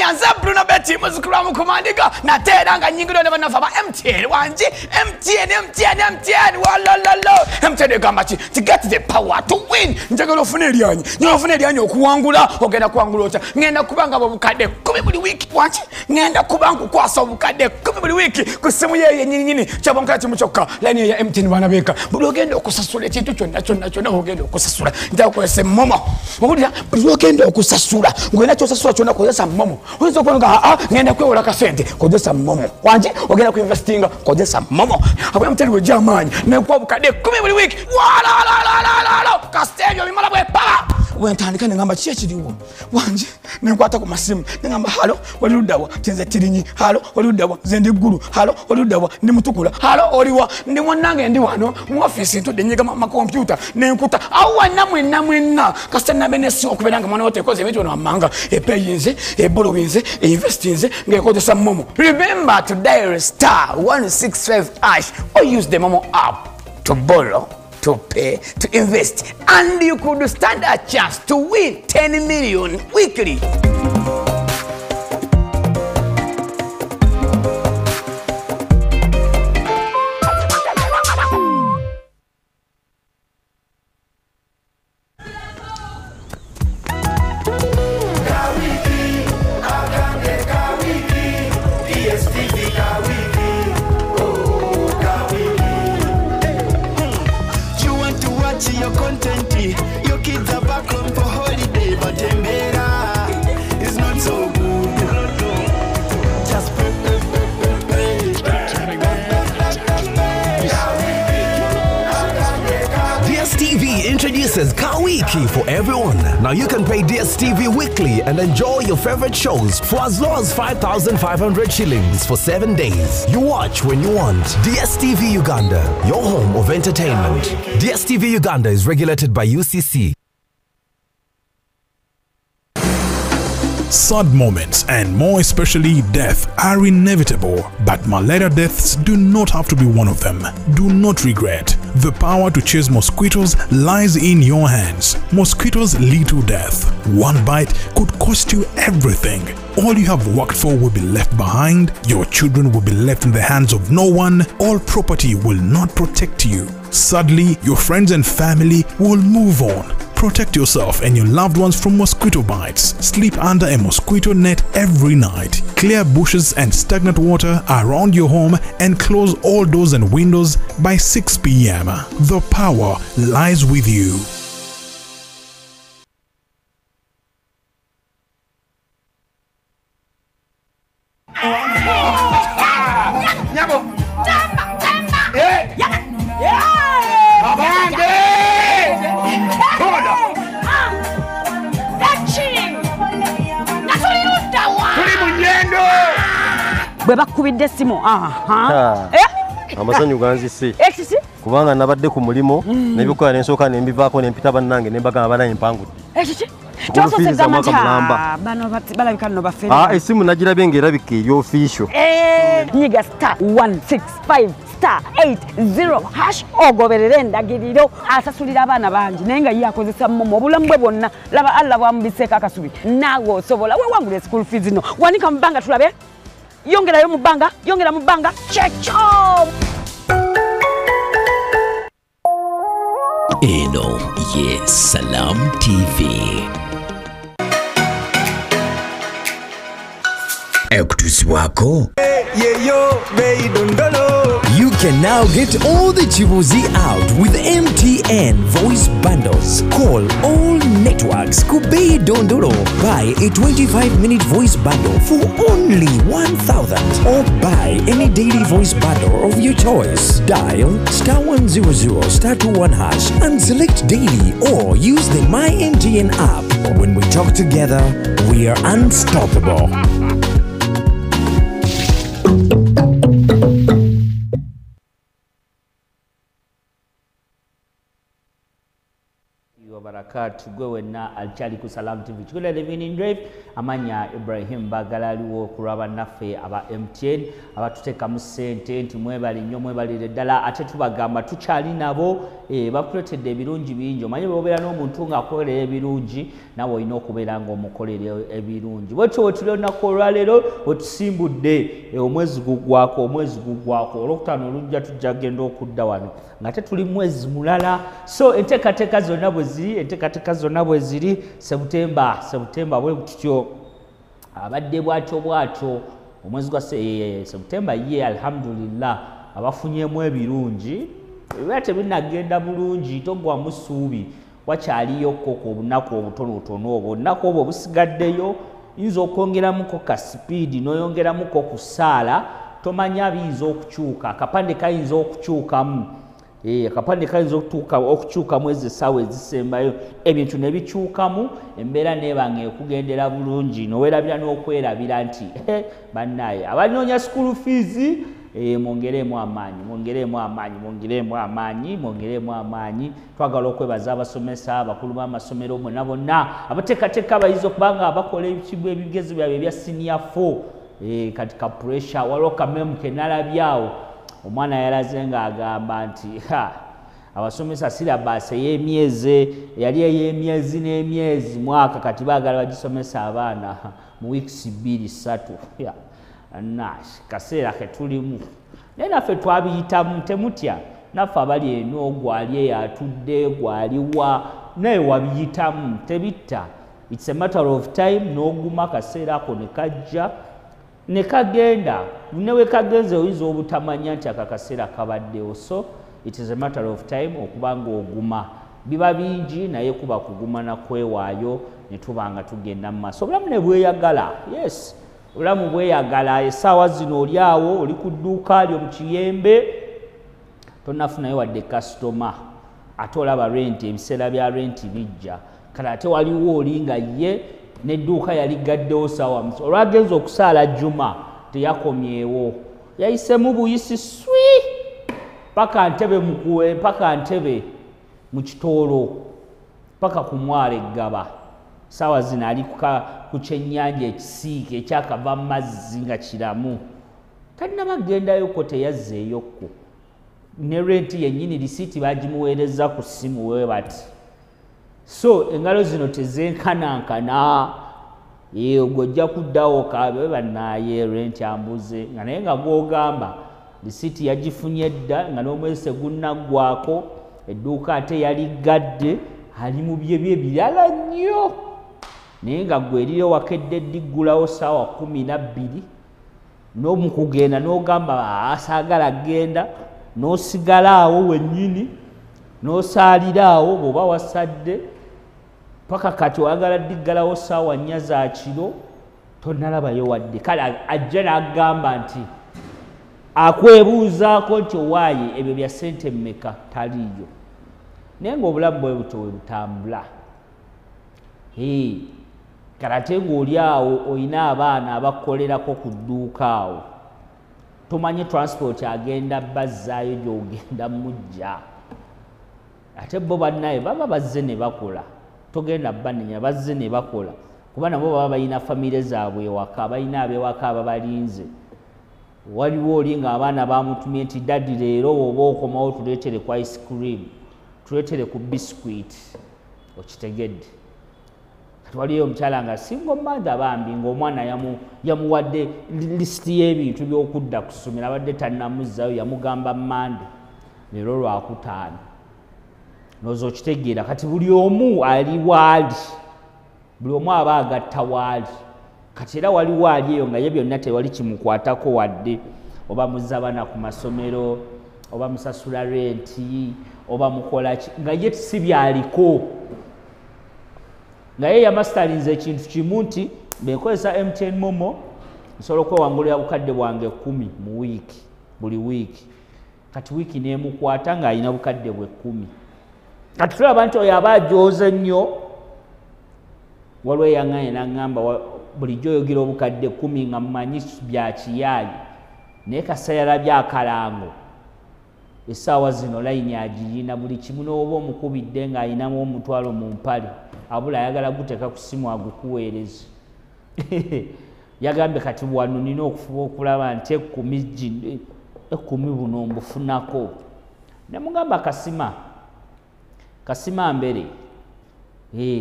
Nze Bruno Betty muzukulu wa Mukumandiga nate era nga nnyingirwa ne bannaffe aba MTN wangi MTN MTN MTN walololo MTN egamba ki to get the power to win. Njagala ofune eryanyi, njagala ofune eryanyi okuwangula. Ogenda kuwangula otya? Ngenda kubanga obukadde 10 buli wiiki. Wangi ngenda kuba nkukwasa obukadde 10 buli wiiki ku ssimu ye yennyini nyini. Kyabonka kimu kyokka layini ya MTN baana beeka buli ogenda okusasula ekintu kyonna kyonna kyonna ogenda okusasula nja kukozesa MoMo. Owulira buli ogenda okusasula ng'olina ky'osasula kyonna kozesa MoMo. Oyinza okubona nga ngenda kwewola kasente kozesa MoMo. Wangi ogenda kuinvestinga kozesa MoMo. Abo MTN wejja amaanyi nekuwa obukadde 10 buli wiiki. Walalalalala kasita ebyo bimala bwepala Bwentandika nengamba ki ekiriwo wanje, nenkwata ku masimu nengamba halo oli luddawa, tinze tirinyi, halo oli luddawa, nze ndi ggulu, halo oli luddawa, ndi mutukula, halo oliwa, ndi munnange, ndi wano mu ofiisi ntudde nyiga makompyuta nenkuta awo wanna mwenna mwenna kasita nabe nesimu okubeera nga mwana wo tekoze ebintu bino wammanga, epeyinze, ebolowinze, einvestinze ng'ekozesa MoMo. Remember to dial *165# or use the MoMo app to borrow, to pay, to invest, and you could stand a chance to win 10 million weekly. Your content, your kids are back home for holiday, but Tembera is not so good. Just pay, pay, pay, pay, pay. DSTV introduces Kawiki for everyone. Now you can pay DSTV weekly and enjoy your favorite shows for as low as 5,500 shillings for 7 days. You watch when you want. DSTV Uganda, your home of entertainment. DSTV Uganda is regulated by UCC. Sad moments, and more especially death, are inevitable, but malaria deaths do not have to be one of them. Do not regret. The power to chase mosquitoes lies in your hands. Mosquitoes lead to death. One bite could cost you everything. All you have worked for will be left behind. Your children will be left in the hands of no one. All property will not protect you. Sadly, your friends and family will move on. Protect yourself and your loved ones from mosquito bites. Sleep under a mosquito net every night. Clear bushes and stagnant water around your home and close all doors and windows by 6 p.m. The power lies with you. Bwe bakubidde essimu amasanyu ganzise kubanga nabadde ku mulimu nebikola nensooka nembivaako nempita bannange nembagamba banaye mpangudde. Balabika nno bafere. Essimu nagirabye ng'erabika eri ofiisho. Nyiga *165 *80# ogoberere endagiriro. Asasulira abaana bangi naye nga ye akozesa MoMo obulamu bwe bwonna. Laba Allah bwamubiseeko akasubi, naawe osobola. Weewangula school fees no wanika mu bbanga tulabe. Yongerayo mu bbanga, yongera mu bbanga, kyekyo. Eno ye Salam TV. Ekutuusibwako. You can now get all the Chibuzi out with MTN voice bundles. Call all networks. Kubei Dondolo. Buy a 25-minute voice bundle for only 1,000 or buy any daily voice bundle of your choice. Dial *100 *21# and select daily or use the My MTN app. When we talk together, we are unstoppable. Barakatu gwe wenna alikyali ku Salam TV kikola Living Drive. Amanya Ibrahim Bagala aliwo kulaba naffe aba MTN abatuteekamu ssente nti mwebale nnyo, mwebalire ddala. Ate tubagamba tukyali nabo, bakuleetedde ebirungi bingi. Omanyi bw'obeera n'omuntu ng'akukolera ebirungi nawe olina okubeera ng'omukolera ebirungi. Bwetyo bwe tuli olunaku olwaleero wetusimbudde omwezi gugwako, omwezi gugwako olwokutaano olujja tujja kugenda okudda wano ng'ate tuli mwezi mulala. So enteekateeka zonna bwe ziri, enteekateeka zonna bwe ziri. Sebutemba, Sebutemba bwe tutyo abadde bwatyo bwatyo omwezi gwa Sebutemba ye alhamdulillah abafunyemu ebirungi. Ebiba tebinnagenda bulungi togwamu ssuubi, wakyaliyo koko obunaku obutonotono obwo obunaku obwo obusigaddeyo. Yinza okwongeramuko ka sipiidi n'oyongeramuko ku ssaala, tomanya biyinza okukyuka, akapande kayinza okukyukamu. Akapande kayinza okukyukamu ezo essaawa ezisembayo, ebintu ne bikyukamu, embeera neeba nga ekugendera bulungi, noweerabira n'okwerabira nti bannaye abanoonya school fees, mwongereemu amaanyi, mwongereemu amaanyi, mwongereemu amaanyi, mwongereemu amaanyi. Twagala okwebaza abasomesa, abakulu b'amasomero bonna bonna abateekateeka abayizi okuba nga bakola ebigezo byabwe ebya senior 4. Kati ka pressure, waliwo kamemu ke nalabyawo, omwana yalaze ng'agamba nti abasomesa syllabus ey'emyezi yali ey'emyezi n'emyezi mwaka, kati baagala bagisomesa abaana mu weeks 2 3. Nash kaseera ke tulimu, naye naffe twabiyitamu, temutya. Naffe abali eno gwali eyatudde gwaliwa, naye wabiyitamu, tebitta. It's a matter of time, n'oguma kaseera ako ne kajja ne kagenda, newe kagenze oyinza obutamanya nti aka kaseera kabaddewo. So it is a matter of time okuba ng'oguma. Biba bingi naye kuba kuguma na kwewaayo ne tuba nga tugenda mu maaso. Obulamu ne bweyagala, yes, obulamu bweyagala. Essaawa zino oli awo, oli ku dduuka lyo mu Kiyembe, tonnafunayo wadde kasitoma, ate olaba renti, ebiseera bya renti bijja. Kale ate waliwo oli nga ye n'edduuka yaligaddewo ssaawa musa, olwagenza okusaala Juma teyakomyewo, yayisemu buyisi swi paka Ntebe, paka Ntebe mu Kitoolo, paka ku mwalo Eggaba. Ssaawa zino ali ku kyennyanja ekisiike ekyakava mu mazzi nga kiramu, tannaba kugendayokko, teyazzeeyokko. Ne renti yennyini risiiti bagimuweereza ku ssimu we bati. So engalo zino tezenkanankana, gwe ojja kuddawo kaabe bannaaye renti ambuze, nga naye nga gw'ogamba risiiti yagifunye dda, nga n'omwezi tegunnaggwako, edduuka ate yaliggadde, ali mu byebye birala nnyo, naye nga gwe eriyo wakedde ddiggulawo ssaawa 12, n'omukugenda n'ogamba saagala genda, n'osigala awo wennyini, n'osaalira awo bw'oba wasadde paka kati oyagala ddiggalawo ssaawa 4 za kiro, tonnalabayo wadde. Kale ajja n'agamba nti akwebuuzaako nti owaaye ebyo bya ssente mmeka, taliiyo. Naye ng'obulamu bwe butyo bwe butambula. Kale ate ng'oli awo olina abaana abakukolerako ku dduuka awo, tomanyi transport agenda bazzaayo gy'ogenda mujja. Ate bo bannaye baba bazze ne bakola, togenda banenya, bazze ne bakola, kuba nabo baba balina famire zaabwe ewaka, balina ab'ewaka ababalinze. Waliwo oli ng'abaana bamutumye nti daddy leero bw'oba okomawo tuleetere ku ice cream, tuleetere ku biscuit, okitegedde. Kati waliyo omukyala nga single mother bambi, ng'omwana yamuwadde lisiti y'ebintu by'okudda ku ssomero, abadde tannamuzzayo, yamugamba Mmande, leero Lwakutaano. Ndowooza okitegeera. Kati buli omu ali waali, buli omu aba agatta waali. Kati era waliwo ali eyo nga ye byonna tewali kimukwatako wadde, oba muzza abaana ku masomero, oba musasula renti, oba mukola ki, nga ye si byaliko. Nga ye yamasitalinze ekintu kimu nti bwe nkozesa MTN Momo nsobola okwewangulira bukadde bwange 10 mu wiiki, buli wiiki. Kati wiiki n'emukwata ng'alina bukadde bwe 10. Kati tulaba nti oyo aba ajooze nnyo. Waliwo eyaŋŋaanye n'aŋŋamba bulijjo oyogera obukadde 10 nga mmanyi bya kiyaaye, naye kasita yalabye akalango essaawa zino layini agiyina buli kimu, n'oba omukubidde ng'ayinamu omutwalo mu mpale, abula ayagala guteeka ku ssimu agukuweereze. Yagambye kati wano nina okufuba okulaba nti 10 buno mbufunako. Ne mugamba kasima, kasima mbere,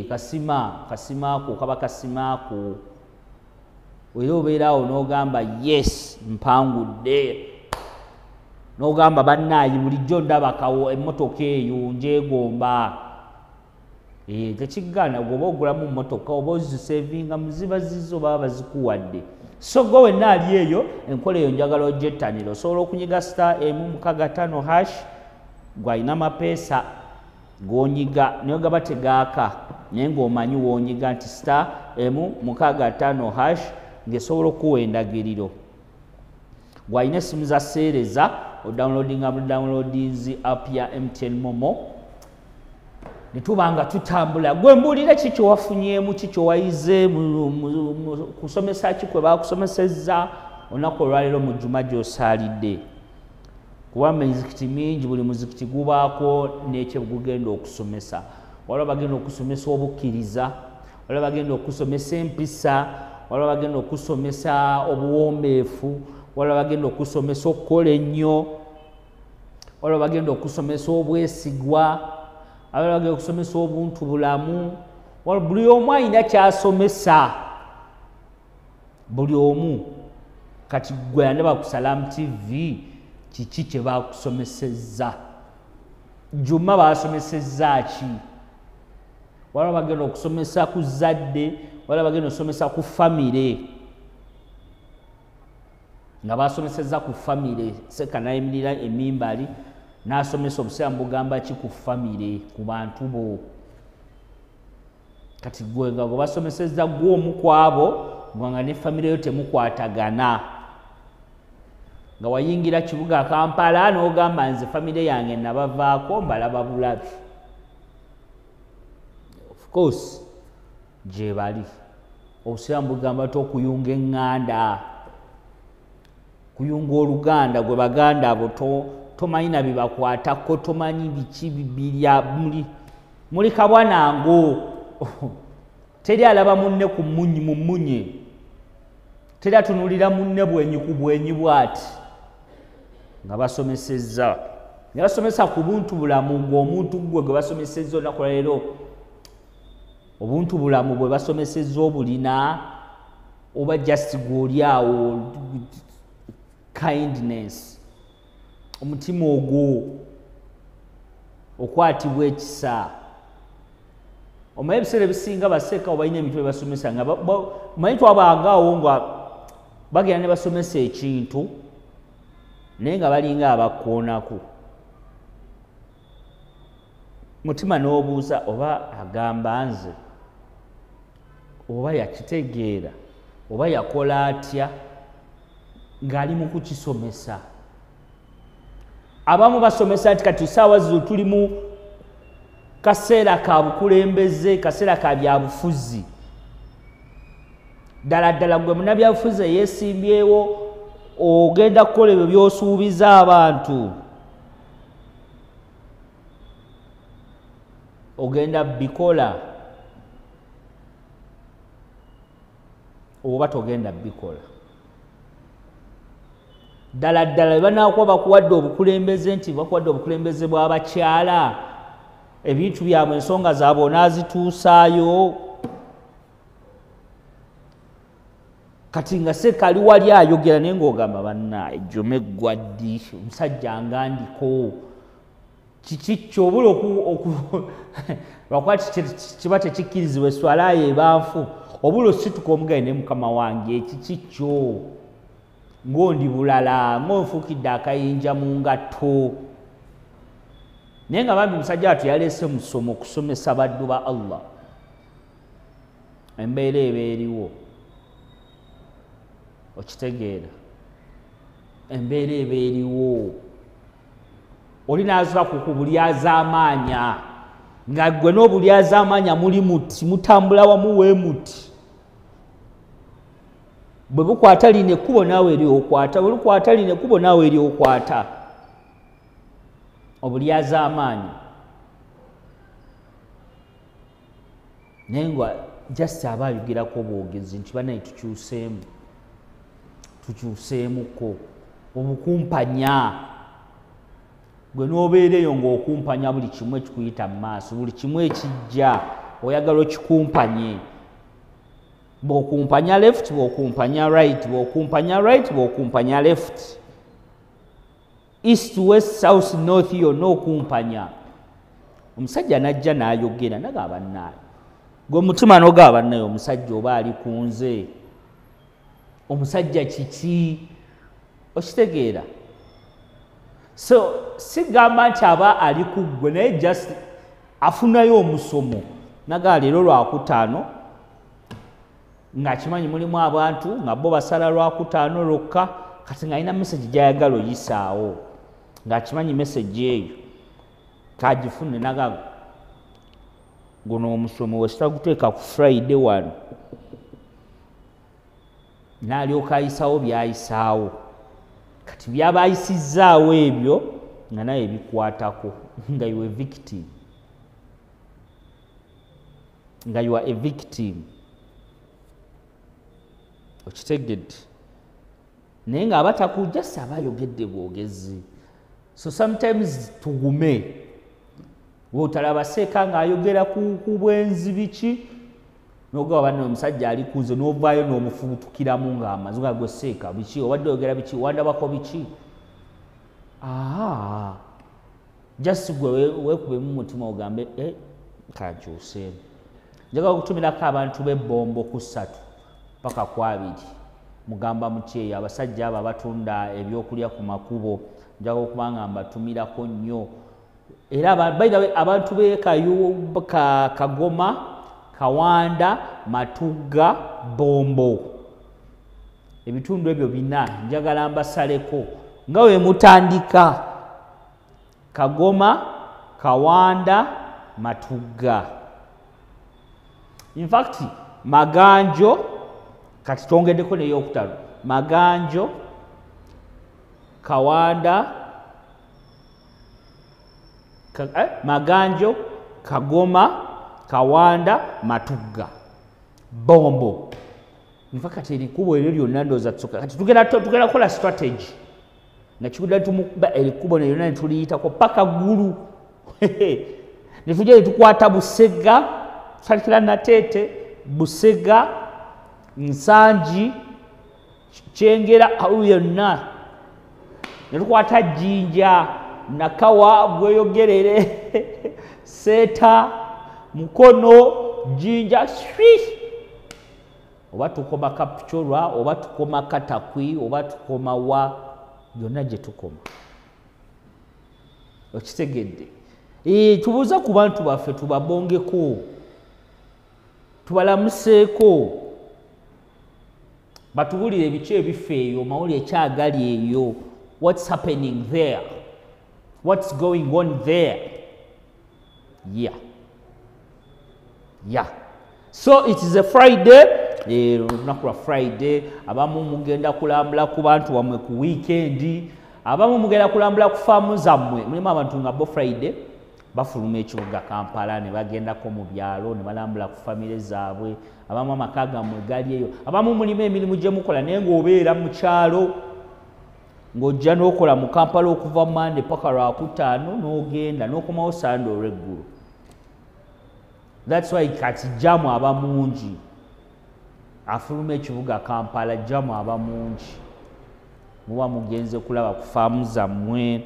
kasima, kasimaako, kaba kasimaako. Era obeera awo n'ogamba yes mpangudde, n'ogamba bannaayi bulijjo ndabakawo emmotoka eyo ngyegomba. Tekigaana bw'oba ogulamu mmotoka oba ozisevinga muziba zizo baba bazikuwadde. So gwe wenna ali eyo enkola eyo njagala ogyettanira. Osobola okunyiga star 165# gw'alina amapeesa g'onyiga naye gaba tegaaka, naye ng'omanyi w'onyiga nti star 165# ng'esobola okuwa endagiriro. Gwalina essimu za seereza odownloadinga mu downloadings app ya MTN Momo ne tuba nga tutambula. Gwe mbuulira ki kyewafunyeemu, ki kyewayize kusomesa ki kwe baakusomesezza olunaku olwaleero mu jjuma gy'osaalidde. Kuba mizikiti mingi, buli muzikiti gubaako n'ekye gugenda okusomesa. Waliwo bagenda okusomesa obukkiriza, waliwo bagenda okusomesa empisa, waliwo bagenda okusomesa obuwombeefu, waliwo bagenda okusomesa okukola ennyo, waliwo bagenda okusomesa obwesigwa, waliwo bagenda okusomesa obuntu bulamu. Buli omu alina ky'asomesa, buli omu. Kati gwe andaba ku Salam TV, kiki kye baakusomesezza? Juma baasomesezza ki? Waliwo bagenda okusomesa ku zzadde, waliwo bagenda okusomesa ku famire. Nga basomesezza ku famire, Seka n'ayimirira emimbali n'asomesa obusiraamu bugamba ki ku famire, ku bantu bo. Kati gwe nga gwe basomesezza gwe omu ku abo, gwe nga ne famire yo temukwatagana. Nga wayingira kibuga Kampala n'ogamba nze famire yange nabavaako mbalaba bulabi. Of course gye bali. Obusiraamu bugamba ti okuyunga eŋŋanda, kuyunga oluganda, gwe baganda abo tomanyi na bibakwatako, tomanyi biki bibirya, muli kabwanango. Teri alaba munne ku munyi mu munye, teri atunuulira munne bwenyi ku bwenyi bw'ati. Nga basomesezza, nga basomesa ku buntu bulamu, ng'omuntu gwe gwe basomesezza olunaku lwaleero, obuntu bulamu bwe basomesezza obulina, oba just gw'oli awo kindness, omutima ogwo okwatibwa ekisa. Omanyi ebiseera ebisinga baseeka obalina ebintu bye basomesa, nga omanyi twabangaawo nga bagenda ne basomesa ekintu naye nga balinga abakkoonako. Mutima n'obuuza oba agamba nze, oba yakitegeera, oba yakola atya ng'ali mu kukisomesa. Abamu basomesa nti kati ssaawa zino tuli mu kaseera ka bukulembeze, kaseera ka byabufuzi. Ddala ddala gwe munnabyabufuzi eyeesimbyewo ogenda kukola ebyo by'osuubiza abantu, ogenda bikola oba togenda bikola? Ddala ddala banaakuba bakuwadde obukulembeze nti bakuwadde obukulembeze bw'abakyala, ebintu byabwe ensonga zaabwe onaazituusaayo. Kati nga Seka ali wali ayogera naye ng'ogamba banna ejjoma eggwa ddi, omusajja nga ndiko kiki ky'obula lwakuba kiba tekikkirizibwa esswala yo eba nfu, obula osituka omugaye ne mukama wange ekiki kyo ng'ondi bulala, ng'onfuukidde akayinja mu ngatto. Naye nga bambi musajja wattu yaleese musomo okusomesa baddu ba Allah. Embeera eba eriwo, okitegeera, embeera eba eriwo. Oli n'azuka ku bulyazaamaanya, nga ggwe n'obulyazaamaanya muli muti, mutambula wamu we muti. Bwe bukwata lino ekkubo naawe eri okwata, bwe lukwata lino ekkubo naawe eri okwata. Obulyazaamaanyi. Naye nga just aba ayogerako bwogezi nti bannaye tukyuseemu, tukyuseemuko. Obukumpanya, gwe n'obeera eyo ng'okumpanya buli kimu ekikuyita mu maaso, buli kimu ekijja oyagala okikumpanye. Bw'okumpanya left, bw'okumpanya right, bw'okumpanya right, bw'okumpanya left, east, west, south, north, yonna okumpanya. Omusajja n'ajja n'ayogera nagamba bannaaye, gwe mutima n'ogamba bannaye omusajja oba ali ku nze, omusajja kiki, okitegeera. So sigamba nti aba ali ku ggwe, naye just afunayo omusomo. Nagamba leero Lwakutaano, ng'akimanyi mulimu abantu nga bo basala Lwakutaano lwokka, Kati ng'alina message gy'ayagala oyisaawo, ng'akimanyi message eyo kagifune naga guno omusomo wesitaguteeka ku Friday wano, n'alyoka ayisawo by'ayisaawo. Kati byaba ayisizzaawo ebyo nga naye bikwatako, nga you a victim, nga you are a victim. Okitegedde? Naye ng'aba takujja, si aba ayogedde bwogezi. So sometimes tugume. Bw'otalaba seeka ng'ayogera ku bwenzi biki, n'ogaba banne omusajja ali kuze, n'ovaayo n'omufubutukiramu ng'amaze nga gwe seeka biki, obadde oyogera biki, wandabako biki. Just gwe weekubemu mutima ogambe kankyuseemu. Njagala okutumirako abantu b'ebbombo ku 3 paka ku 2. Mugamba mutyeyo abasajja abo abatunda ebyokulya ku makubo, njagala okuba nga mbatumirako nnyo. Era by the way, abantu b'e Kagoma, Kawanda, Matugga, Bombo, ebitundu ebyo bina njagala mbasaleko nga we mutandika. Kagoma, Kawanda, Matugga. In fact, Maganjo, kati twongeddeko n'eyokutaano, Maganjo, Kawanda, Maganjo, Kagoma, Kawanda, Matugga, Bombo. Nfa kati erikubo eryo lyonna ndowooza tusooka kati tugenda kukola strategy nga kigudda tumukuba erikubo ne lyonna ne tuliyitako paka Ggulu. Ne tujja ne tukwata Busega, tutandikira Nateete, Busega, Nsangi, Kyengera, awo yonna ne tukwata Jjinja, Nakawa, Bweyogerere, Seeta, Mukono, Jjinja, swi. Oba tukoma Kapchorwa, oba tukoma Katakwi, oba tukoma wa, yonna gye tukoma. Okitegedde? Tubuuza ku bantu baffe, tubabongeko, tubalamuseeko, batubulire ebiki ebifa eyo, mawulire ekyagali eyo, what's happening there, what's going on there. Yeah. So it is a Friday, olunaku lwa Friday. Abamu mugenda kulambula ku bantu bamwe ku weekend, abamu mugenda kulambula ku faamu zammwe. Mulimu abantu nga bo Friday bafuluma ekibuga Kampala ne bagendako mu byalo ne balambula ku famire zaabwe. Abamu amaka gammwe gali eyo, abamu mulimu emirimu gye mukola naye ng'obeera mu kyalo, ng'ojja n'okola mu Kampala okuva Mande paka Lwakutaano n'ogenda n'okomawo Sande olw'eggulo. That's why kati jamu aba mungi afuluma ekibuga Kampala, jamu aba mungi. Muba mugenze kulaba ku faamu zammwe,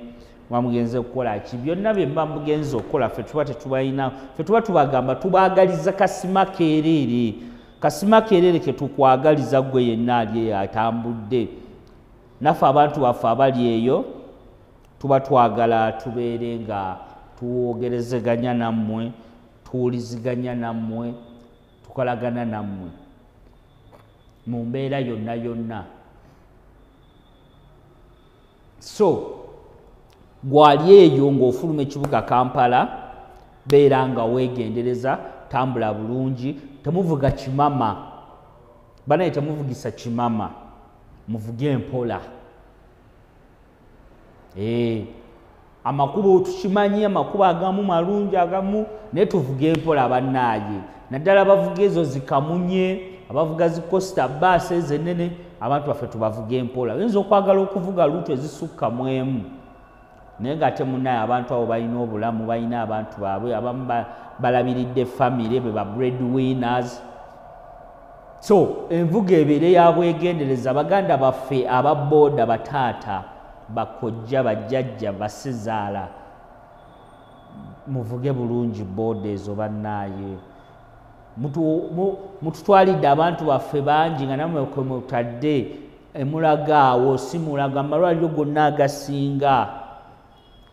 muba mugenze kukola ki, byonna bye muba mugenze okukola ffe tuba tetubalina, ffe tuba tubagamba tubaagaliza kasima keereere, kasima keereere ke tukwagaliza ggwe yenna ali eyo atambudde. Naffe abantu baffe abali eyo tuba twagala tubeere nga tuwogerezeganya nammwe, tuwuliziganya nammwe, tukolagana nammwe mu mbeera yonna yonna. So gwali eyo ng'ofuluma ekibuga Kampala, beera nga weegendereza, tambula bulungi, temuvuga kimama. Banaye temuvugisa kimama, muvuge mpola. Amakubo tukimanyi, amakubo agamu malungi agamu, naye tuvuge mpola bannaaye. Naddala abavuga ezo zikamunye, abavuga zi coaster bus ezenene, abantu baffe tubavuge mpola. Oyinza okwagala okuvuga luutu ezisukka mu emu, naye ng'ate munnaye abantu abo balina obulamu, balina abantu baabwe, abamu balabiridde famire, be ba breadwinners. So envuga ebeere ya bwegendereza. Baganda baffe aba booda, bataata, bakojja, bajjajja, basezaala, muvuge bulungi booda ezo bannaaye. Mututwalidde abantu baffe bangi nga nammwe kwe mutadde emulaga awo, si mulaga amalwaliro gonna agasinga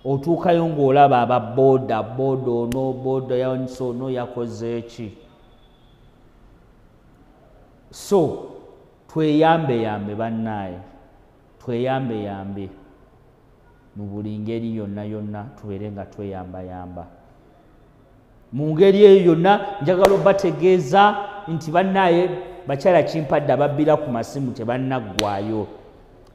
otuukayo ng'olaba aba booda, booda ono, booda yawanise ono yakoze ki. So tweyambeyambe bannaaye, Tweyambeyambe mu buli ngeri yonna yonna, tubeere nga tweyambayamba mu ngeri eyo yonna. Njagala obategeeza nti bannaye bakyala Kimpadde ababbira ku masimu tebannaggwayo.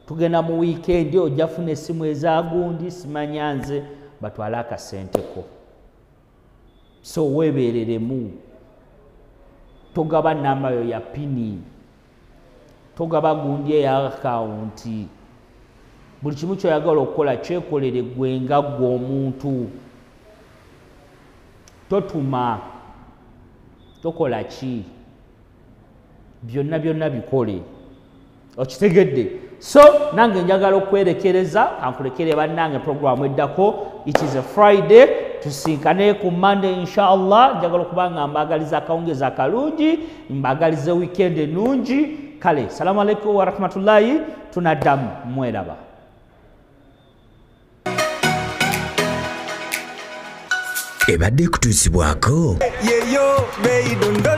Tugenda mu wiikendi, ojja funa essimu ezagundi simanya nze batwale akasenteko. So weebereremu, togaba namba yo ya pini, togaba gundi eya akawunti. Buli kimu kyoyagala okukola kyekolere gwe nga ggwe omuntu. Totuma, tokola ki, byonna byonna bikole, okitegedde? So nange njagala okwerekereza, kankulekere bannange programu eddako. It is a Friday, tusinkane ku Monday inshallah. Njagala okuba nga mbagaliza akawungezi akalungi, mbagalize weekend ennungi. Kale, salamu alaikum warahmatullahi, tunaddamu, mweraba. Ebadde kutuusibwako yeyo beidondolo.